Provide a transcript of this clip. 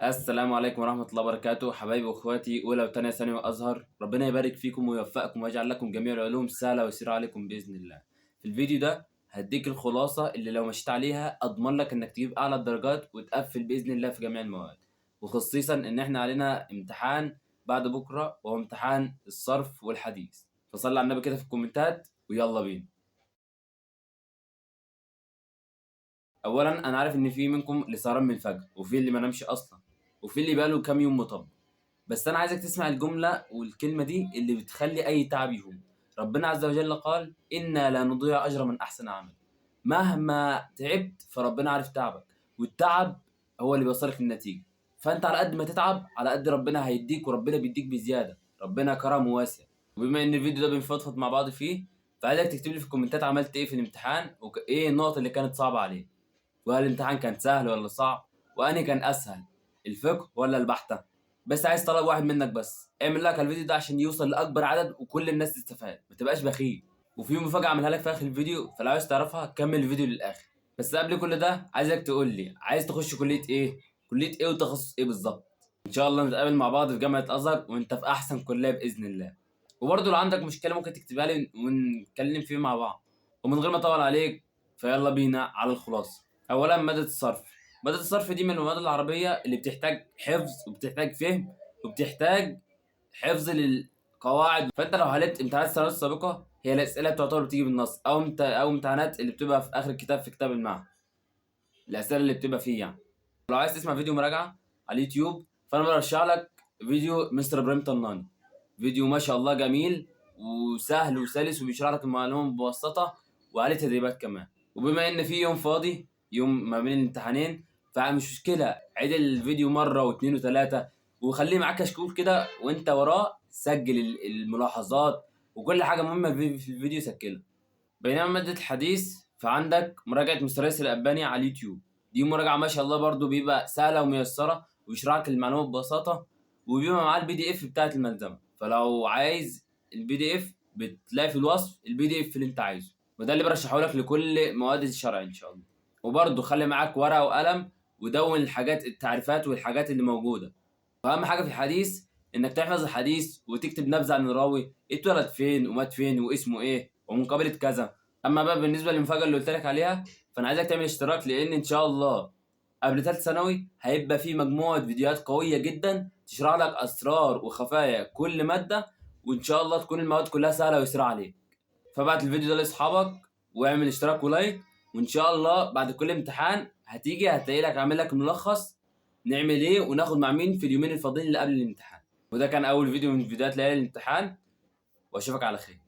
السلام عليكم ورحمة الله وبركاته، حبايبي واخواتي أولى وتانية ثانوي أزهر. ربنا يبارك فيكم ويوفقكم ويجعل لكم جميع العلوم سهلة ويسير عليكم بإذن الله. في الفيديو ده هديك الخلاصة اللي لو مشيت عليها أضمن لك إنك تجيب أعلى الدرجات وتقفل بإذن الله في جميع المواد، وخصيصا إن إحنا علينا امتحان بعد بكرة وهو امتحان الصرف والحديث. فصلي على النبي كده في الكومنتات ويلا بينا. اولا انا عارف ان في منكم اللي سهران من الفجر، وفي اللي ما نامش اصلا، وفي اللي بقاله كام يوم مطبق، بس انا عايزك تسمع الجملة والكلمة دي اللي بتخلي اي تعب يهون. ربنا عز وجل قال: انا لا نضيع اجر من احسن عمل. مهما تعبت فربنا عارف تعبك، والتعب هو اللي بيوصلك للنتيجة. فانت على قد ما تتعب على قد ربنا هيديك، وربنا بيديك بزيادة، ربنا كرم واسع. وبما ان الفيديو ده بنفضفض مع بعض فيه، فعايزك تكتب لي في الكومنتات عملت ايه في الامتحان، وايه النقط اللي كانت صعبة عليك، وهل الامتحان كان سهل ولا صعب، وانهي كان اسهل، الفقه ولا البحثه. بس عايز طلب واحد منك بس، اعمل like على الفيديو ده عشان يوصل لاكبر عدد وكل الناس تستفاد، ما تبقاش بخيل. وفي مفاجاة اعملها لك في اخر الفيديو، فلو عايز تعرفها كمل الفيديو للاخر. بس قبل كل ده عايزك تقول لي عايز تخش كليه ايه، كليه ايه وتخصص ايه بالظبط. ان شاء الله نتقابل مع بعض في جامعه ازهر وانت في احسن كليه باذن الله. وبرضه لو عندك مشكلة ممكن تكتبها لي ونتكلم فيه مع بعض. ومن غير ما اطول عليك فيلا بينا على الخلاصة. اولا مادة الصرف. مادة الصرف دي من المواد العربية اللي بتحتاج حفظ وبتحتاج فهم وبتحتاج حفظ للقواعد. فانت لو حليت امتحانات السنوات السابقة هي الاسئلة بتعتبر بتيجي بالنص، او امتحانات اللي بتبقى في اخر الكتاب في كتاب المعهد، الاسئلة اللي بتبقى فيه يعني. لو عايز تسمع فيديو مراجعه على اليوتيوب فانا برشح لك فيديو مستر ابراهيم طناني، فيديو ما شاء الله جميل وسهل وسلس وبيشرح لك المعلومة ببساطة وعليه تدريبات كمان. وبما ان في يوم فاضي، يوم ما بين الامتحانين، فمش مشكلة عيد الفيديو مرة واثنين وثلاثة وخليه معاك كشكول كده وانت وراه سجل الملاحظات وكل حاجة مهمة في الفيديو سجلها. بينما مادة الحديث فعندك مراجعه مستر ياسر الاباني على اليوتيوب، دي مراجعه ما شاء الله برضو بيبقى سهلة وميسره وبيشرح لك المعلومة ببساطة، وبيبقى معاه ال PDF بتاعه الملزمه. فلو عايز ال PDF بتلاقي في الوصف ال PDF اللي انت عايزه، وده اللي برشحه لك لكل مواد الشرع ان شاء الله. وبرضه خلي معاك ورقة وقلم ودون الحاجات، التعريفات والحاجات اللي موجودة. واهم حاجة في الحديث انك تحفظ الحديث وتكتب نبذه عن الراوي، اتولد فين ومات فين واسمه ايه ومن قبيلة كذا. اما بقى بالنسبة للمفاجاه اللي قلت لك عليها، فانا عايزك تعمل اشتراك، لان ان شاء الله قبل ثالث ثانوي هيبقى في مجموعة فيديوهات قوية جدا تشرح لك اسرار وخفايا كل مادة، وان شاء الله تكون المواد كلها سهلة ويسرى عليك. فابعت الفيديو ده لاصحابك واعمل اشتراك ولايك، وان شاء الله بعد كل امتحان هتيجي هتلاقي لك عامل لك ملخص نعمل ايه وناخد مع مين في اليومين الفاضلين اللي قبل الامتحان. وده كان اول فيديو من فيديوهات ليالي الامتحان، واشوفك على خير.